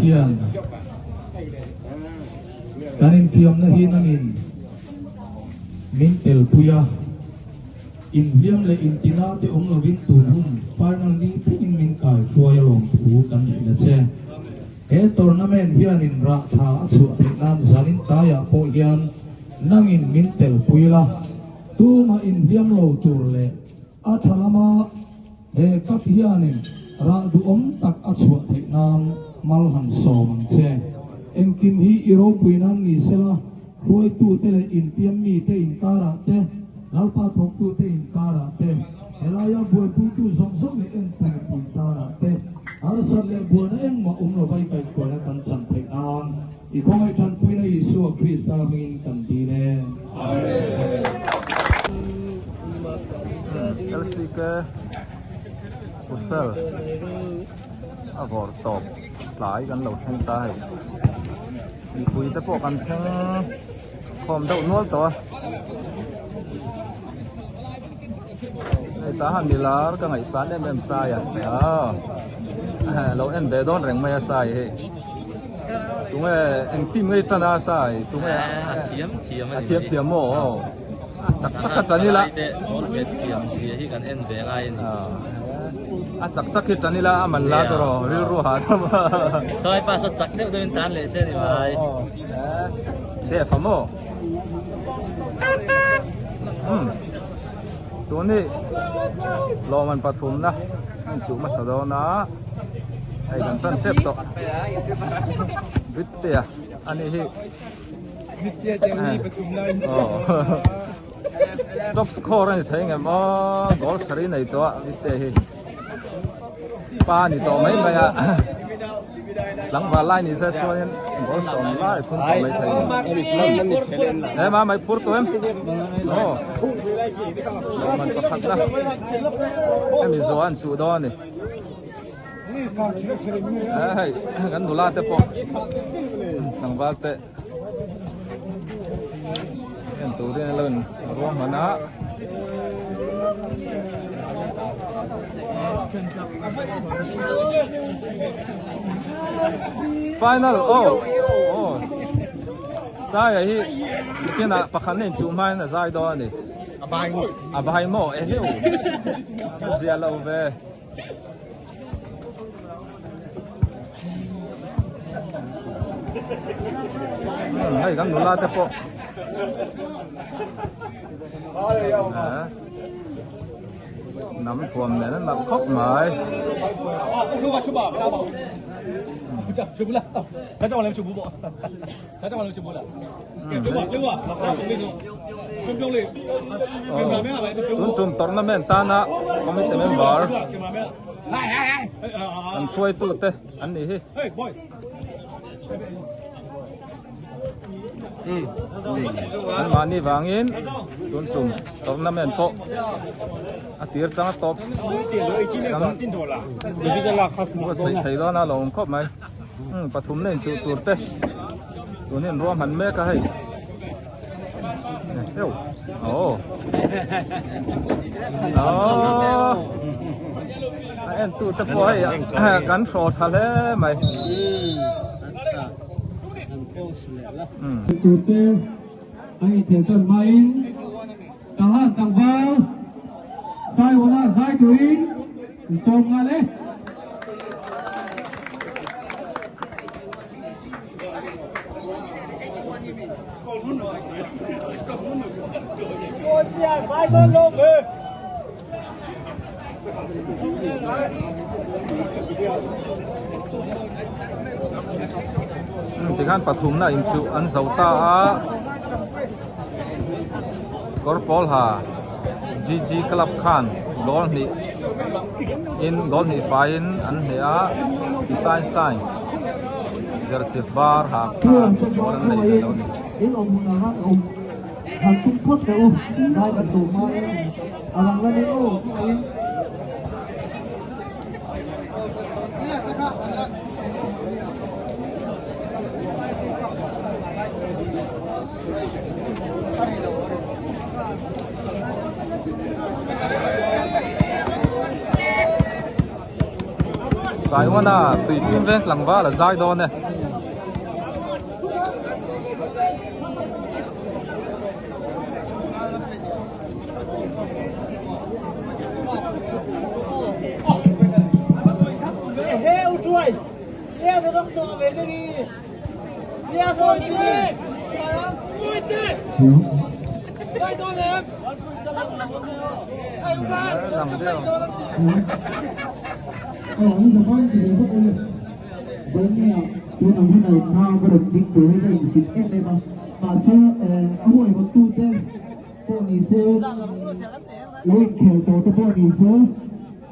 hian kan infiamna hi nangin min telpui a, inhliam leh intina te awm lovin tun hun final ni thlengin min kaihruai a lawmthu kan hrilh a che. He tournament hianin rah tha a chhuah theih nan zanin taiah pawh hian nangin min telpui la, tumah inhliam lo tur leh a tha lama he cup hianin rah duhawm tak a chhuah theih nan mal han sawm ang che. Engkim hi i ropui nan ni sela, hruaitute leh intiam mite inkarah te, Lalpa thawktute inkarah te, helaia buaipuitu zawng zawng leh entu mipui tarah te, harsat leh buaina engmah awm lova i kaihkuaina kan chan theih nan i khawngaih tanpuina Isua Krista hmingin kan dil e. Amen. LCK Husel a vawr tawp tlai kan lo thleng ta hei mipui te pawh kan thleng khawm deuh nual tawh a hei tah han milar ka ngaihsan em em sai a aw lo en ve dawn reng mai a sai hi tunge eng team nge tan a sai tunge a thiam thiam a thiam thiam maw aw a chak chak a tan ila ball pet thiam zia hi kan en ve ngai a ni a chak chak hi tan ila a man la tawh rilru ha deuh sawi pa saw chak deuh deuhin tan leh se ni mai. Def a maw? Umm tun hi lawmman pathumna a inchuh hmasa dawn a hei kan tan tep tawh Vittea a nih hi top score a ni thei ngem aw goal sarih nei tawh a Vittea hi. Pa ni tawh mai mai a tlangval lai ni se chuanin ball sawm lai phun tawh mai thei he ma mai phur tawh em aw man pakhat na hemi zawh an chuh dawn a ni hei kan nula te pawh tlangval te en turin a lo in ruahman a. Final oh oh Saia hi bikinah pakhat na inchuh hmain a zai dawn a ni a bai maw eheu a zia lo ve. Hei kan nula te pawh hnam thuam nen an nalh khawp mai. Tun tum tournament tana committee member an hruaitu te an nih hi. An mahni vangin tun tum tournament pawh a tir tang a tawp kan buatsaih thei dawn a lo awm khawp mai. Pathum na inchuh tur te tun hi an ruahman mek a hei heu aw aw a en tu te pawh hei kan hraw tha hle mai tur te a inthel tan hmain Tahan tlangval Saiwala zai turin Sawm nghal e. Tikhan pathumna inchuh an zo ta a kawr pawl ha. GG Club khan goal hnih in goal hnih faiin an hneh a design sign jersey var ha khan goal an nei ve lo a ni. In awm hunah khan awm han tum phawt teh u zai kan duh hma in a rang lamin aw khawngaihin. Saiwana tuifim veng tlangval a zai dawn e.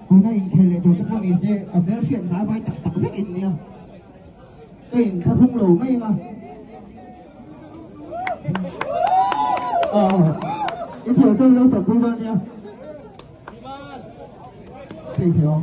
Tuna inkhel leh tur te pawh ni se a hmelhriat hnai vai tak tak vek in nia. Ka inthlahrung lo mai ang a. Aw, i thiam chuan lo sawpui dawn nia. Thei thei aw.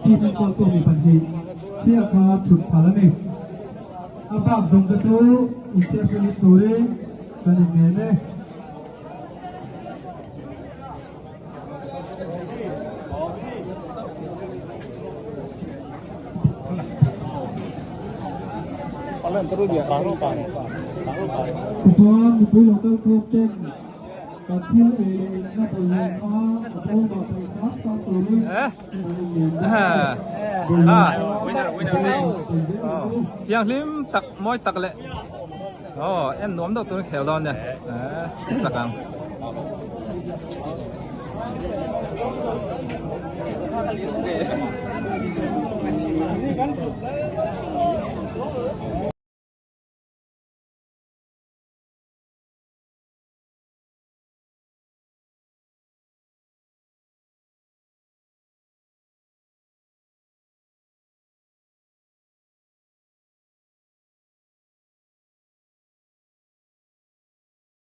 team enkawltu mi pahnih chiah kha chhut phal a ni. A bak zawng te chu inthiarfihlim turin kan inngen e. Tichuan mipui lo kal khawm ten kan thil ei leh inna bawlhhlawh kha a bawmah paih hram hram turin kan inngen bawk a ni. Bawlhhlawh paih zel ang u. Thianghlim tak mawi tak leh aw en nuam deuh turin khel dawn nia chak ang.